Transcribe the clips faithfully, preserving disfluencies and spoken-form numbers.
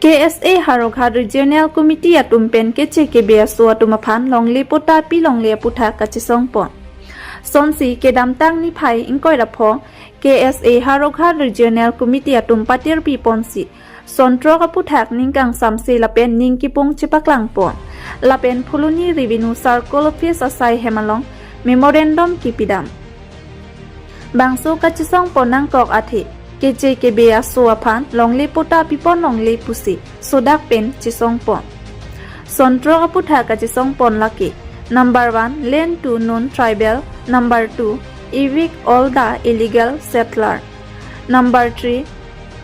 K S A Howraghat Regional Committee atum pen keche kebe aso atum aphan longle patta pilongle aputhak kachesongpon. Sonsi kedamtang niphai ingkoi ra pho K S A Howraghat Regional Committee atum patirpiponsi sonthrok aputhak ning kangsamse lapen ning kipung chepaklangpon. Lapen Phuloni Revenue Circle Office asai hem along memorandum kipidam. Bangso kachesongpon nangkok athe keche kebe aso aphan longle patta pipon longle pusi sodak pen chesongpon. Sonthrok aputhak kachesongpon lake: number one, land to non-tribal; number two, evict all the illegal settler; number three,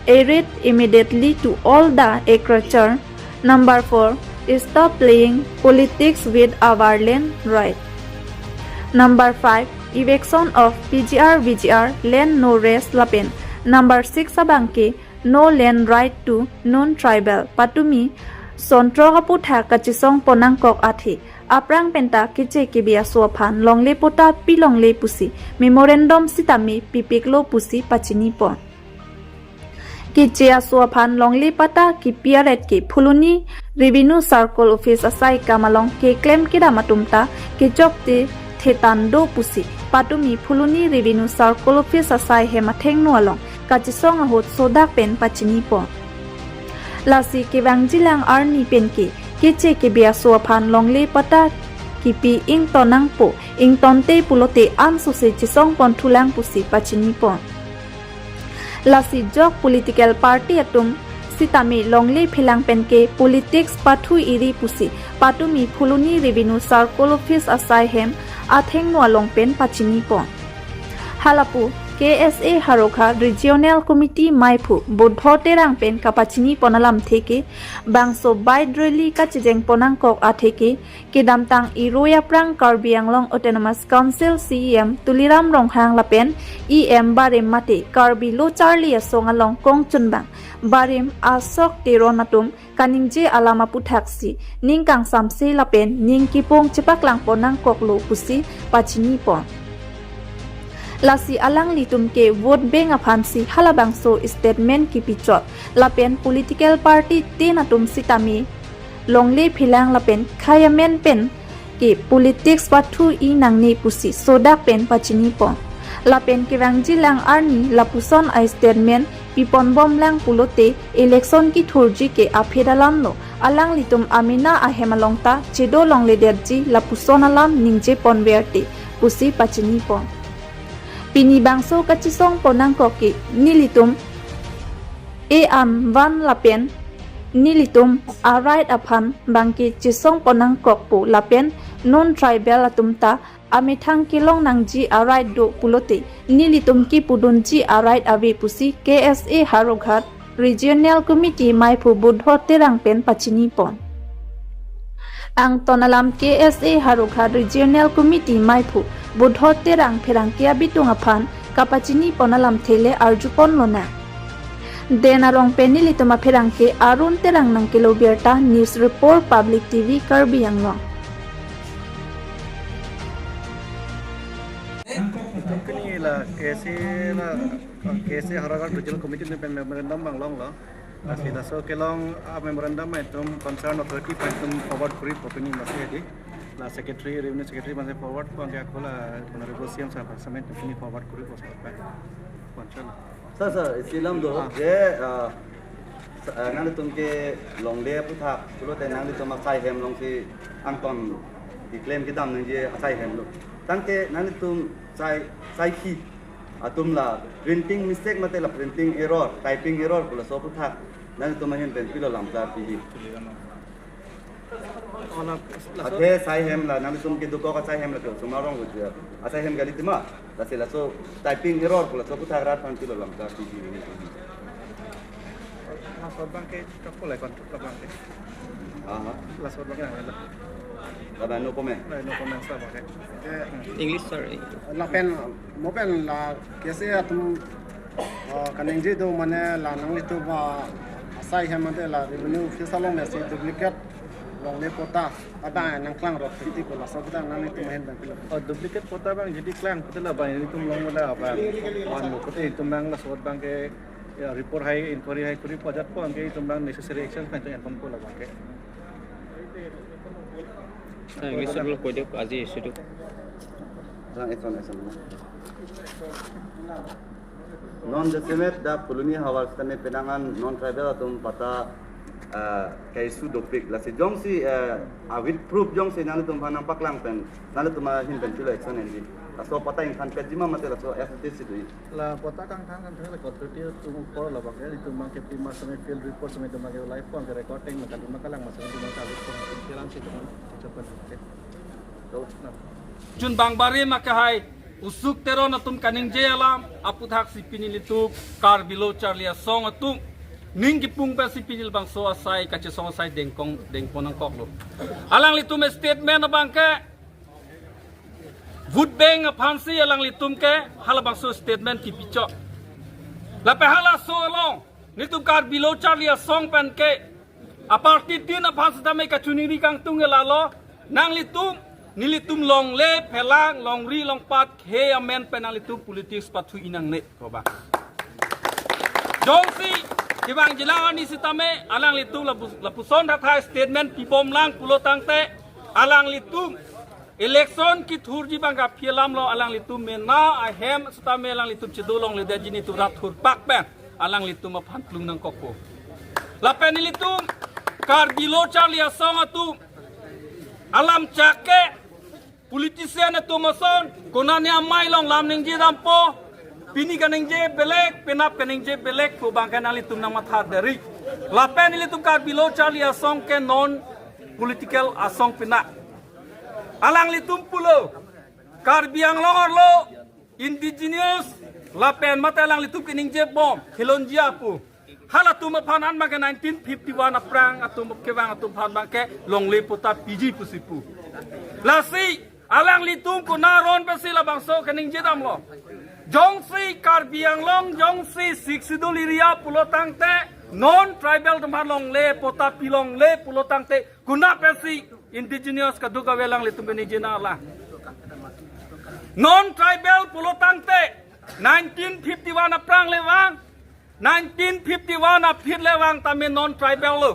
evict immediately to all the encroacher; number four, stop playing politics with our land right; number five, eviction of P G R V G R land no rest lapen number six abangke no land right to non-tribal. Patumi sonthrok aputhak kachesongpon nangkok athe aphrang penta keche kebe aso aphan longle patta pilongle pusi memorandum sitame pipiklo pusi pachinipon. Keche aso aphan longle patta kipi aret ke Phuloni Revenue Circle Office asai kam along keklem kedam atum ta kechokche thetan do pusi patumi Phuloni Revenue Circle Office asai hem athengno along kachesong ahut sodak pen pachinipon. Lasi kevangjilang arni penke keche kebe aso aphan longle patta kipi ington nangpo, ingtonte pulote ansose chesongpon thulang pusi pachinipon. Lasi jok political party atum sitame longle phelang penke politics pathu iri pusi patumi Phuloni Revenue Circle Office asai hem athengno along pen pachinipon. Halapu K S A Howraghat Regional Committee maiphu Buddho Terang pen kapachinipon alamthe ke bangso bike rally kachejengpon nangkok athe ke kedamtang irui aphrang Karbi Anglong Autonomous Council C E M Tuliram Ronghang lapen E M Barim mate Karbi Lo Charli Asong along kongchunbang Barim Ashok Teron atum kaningje alam aputhaksi ning kangsamse lapen ning kipung chepaklangpon nangkoklo pusi pachinipon. Lasi alanglitum ke vote bank aphansi halabangso statement kipichot lapen political party tin atum sitame longle phelang lapen khei amen pen ke politics pathu-i nangne pusi sodak pen pachinipon. Lapen kevangjilang arni lapuson a statement piponbomlang pulote election kithurji ke aphi dalamlo, alanglitum amena ahem along ta chedo longledetji lapuson alam ningjeponver te pusi pachinipon. Pini bangso kachesongpon nangkok ke nelitum e-an van lapen nelitum a-right aphan bangke chesongpon nangkokpo lapen non-tribal atum ta amethang kelong nangji a-right do pulote nelitum kipudunji a-right ave pusi K S A Howraghat Regional Committee maiphu Buddho Terang pen pachinipon. Angton alam K S A Howraghat Regional Committee maiphu Buddho Terang pherangke abitung aphan kapachinipon alamthe le arjuponlonang. Den arong pen nelitum apherangke Arun Terang nangkelo birta, News Report, Public T V Karbi Anglong. Kini la K S A la, K S A Howraghat Regional Committee ne pen memorandum bang longlo. Lasi laso kelong a memorandum itum concern authority aphan itum forward kuri po pini masi hedi. La secretary, revenue secretary masi forward po, anke ako la Honorable C M sir aphan samen itum pini forward kuri po sa pa. Concern. Sir, sir, isi alam do. Ah. Je, ah, sa-, ah, nangtum ke longle aputhak pulote nangtum asai hem alongsi angton keklem kedam nangji asai hem lo. Tangte nangtum sai, sai phi atum la printing mistake mate la printing error, typing error pu laso aputhak nangtum ahin pen pilo lamklar pihi. Oh, la, laso. Athe sai hem la nangtum kedokok asai hem la ke sumar rong gujia. Asai hem kali tima. Lasi laso typing error pu laso aputhak rat aphan pilo lamklar pihi. Laso abangke kapo lai control abangke. Aha. Laso abangke nang la. Laban no comment. Lai no comment sa abangke. Eh, English, sorry. Lapen mo pen la K S A atum, ah, kaningje do mane la nanglitum asai hem mate la revenue office along mesi duplicate longle patta abang nangklang rok titi ko laso abang nanglitum ahin bang pilo. Oh, duplicate patta abang jadi klang pulote la abang nelitum along la abang. Wan mo pulote itum abang laso abangke Ya, report hai, inquiry hai kuri pajat po, anke itum abang necessary action pen itum inform po labang ke. Sa, ngi sudul ko dek aji sudul. Sang eson eson. Non jasemet dak Phuloni havar sitame penang an non tribal atum patta, ah, ke-issue dopik. Lasi jongsi, ah, a with proof jongsi nanglitum aphan nangpaklang pen, nanglitum ahin pen chilo action enji. Laso patta ingthan petji ma mate laso F T C do-i. La patta kangthan kangthan la authority atum apor labang ke, itum abang ke pima sitame field report sitame itum abang ke live phone ke recording la kadima kalang ma sitame itum abang ke report kiran si itum abang ke. Chun bang bari ma ke hai Usuk Teron atum kaningje alam aputhaksi pini ilitum Karbi Lo Charli Asong atum ning kipung pensi pini labangso asai kachesong asai dengkong dengpon nangkoklo. Alanglitum statement abang ke vote bank aphansi alanglitum ke halabangso statement kipichok. Lapen halaso along nelitum Karbi Lo Charli Asong pen ke aparty tin aphan sitame kachiningri kangtung ke lalo, nanglitum nelitum longle phelang longri longpat khei amen pen nanglitum politics pathu-i nangne ko ba. Jongsi kevangji lang arni sitame alanglitum lapu- lapuson thaktha statement pibom lang pulo tangte alanglitum election kithurji abang ke aphi alam lo, alanglitum mena ahem sitame alanglitum chedo longledetji, nelitum rat thurpak pen alanglitum aphan klung nangkokpo. Lapen nelitum Karbi Lo Charli Asong atum alam chak ke politician atum ason konane amei along lam ningje dampo, pini kaningje belek, penap kaningje belek pu abang ke nanglitum nangmatha deri. Lapen nelitum Karbi Lo Charli Asong ke non political asong pina. Alanglitum pulo Karbi Anglong arlo indigenous lapen mate alanglitum kaningje bom khilonjia pu. Halatum aphan an abang ke nineteen fifty-one aphrang atum kevang atum aphan abang ke longle patta piji pusi pu. Lasi alanglitum kona aron pensi labangso kaningje damlo. Jongsi Karbi Anglong jongsi Sixth Schedule area pulo tangte non tribal atum aphan longle patta pilongle pulo tangte kona pensi indigenous kadokave alanglitum kaningje nanglang. Non tribal pulo tangte nineteen fifty-one aphrang le vang, nineteen fifty-one aphi le vang tame non tribal lo.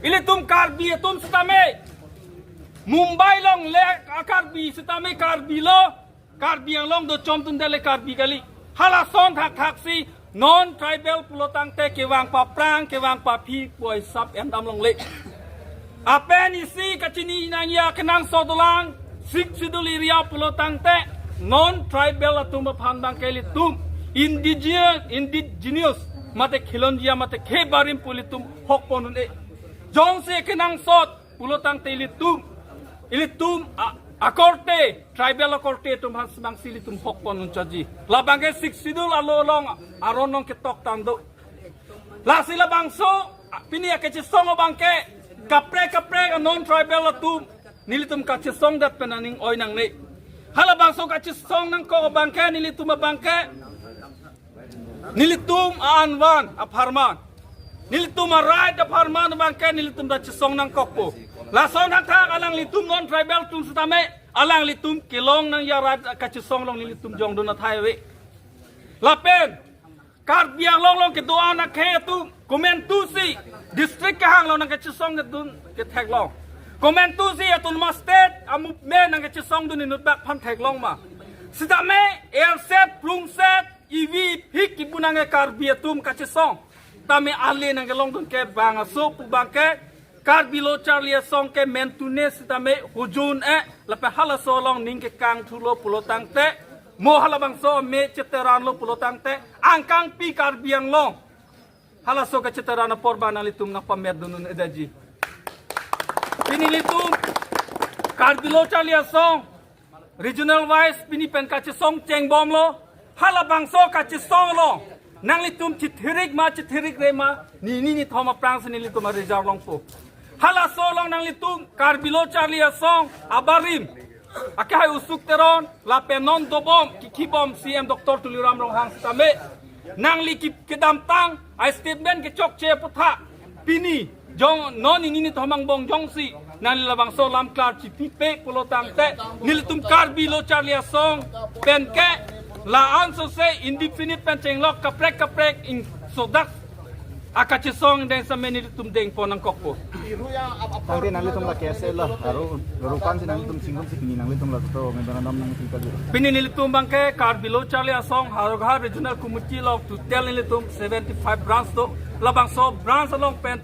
Ilitum Karbi atum sitame Mumbai longle a Karbi sitame Karbi lo, Karbi Anglong do chom tun dele Karbi kali. Halason thakthaksi non tribal pulo tangte kevang paphrang kevang paphi pu hisap endam longle. Lapen isi kachini nangji akenangsot dolang, Sixth Schedule area pulo tangte non tribal atum aphan abang ke ilitum indigenous, indigenous mate khilonjia mate khei barim pu ilitum hokpon un-e. Jongsi akenangsot pulo tangte ilitum, ilitum a- akorte, tribal akorte atum aphan abangsi ilitum hokpon un-eji. Labang ke Sixth Schedule alo along aron along ketok tang do. Lasi labangso pini akachesong abang ke kaprek kaprek a non tribal atum nelitum kachesongdet pen aning oi nangne. Halabangso kachesong nangkok abang ke nelitum abang ke nelitum a-anvan apharman, nelitum a-right apharman abang ke nelitum ta chesong nangkokpo. Lason thaktha alanglitum non tribal atum sitame alanglitum kelong nangji a-right kachesong along nelitum jongdun athai ave. Lapen Karbi Anglong along kedo-an akhei atum komantusi district kehang along nangkachesong kedun ketheklong. Komantusi autonomous state a-movement nangkachesongdun inutbak aphan theklong ma. Sitame erset prungset ivi phik kipu nangke Karbi atum kachesong. Tame ale nangkelongdun ke bang aso pu abang ke Karbi Lo Charli Asong ke mentune sitame hujun e lapen halaso along ning kekang thulo pulo tangte mo halabangso me cheteran lo pulo tangte angkangpi Karbi Anglong halaso kacheteran apor abang nanglitum nangpametdun un-eji. Pini ilitum Karbi Lo Charli Asong regional wise pini pen kachesong chengbomlo. Halabangso kachesong along nanglitum chithirik ma chithirikre ma, nini nithom aphrangsi nelitum a-result longpo. Halaso along nanglitum Karbi Lo Charli Asong abarim akehai Usuk Teron lapen non dobom kikhibom C M Doctor Tuliram Ronghang sitame nangli ki- kedamtang a-statement kechokche aphuthak pini jong non nini nithom angbong jongsi nangli labangso lam klar chipipe pulo tangte nelitum Karbi Lo Charli Asong pen ke La-an sose indefinite pen chenglok kaprek kaprek ingsodak akachesong deng same nelitum dengpon nangkokpo. Tangte nanglitum la K S A lo, aro, aro pan si nanglitum singkum si pini nanglitum la to memorandum nangtingkal dun. Pini nelitum abangke Karbi Lo Charli Asong Howraghat Regional Committee along total nelitum seventy five branch do. Labangso branch along pen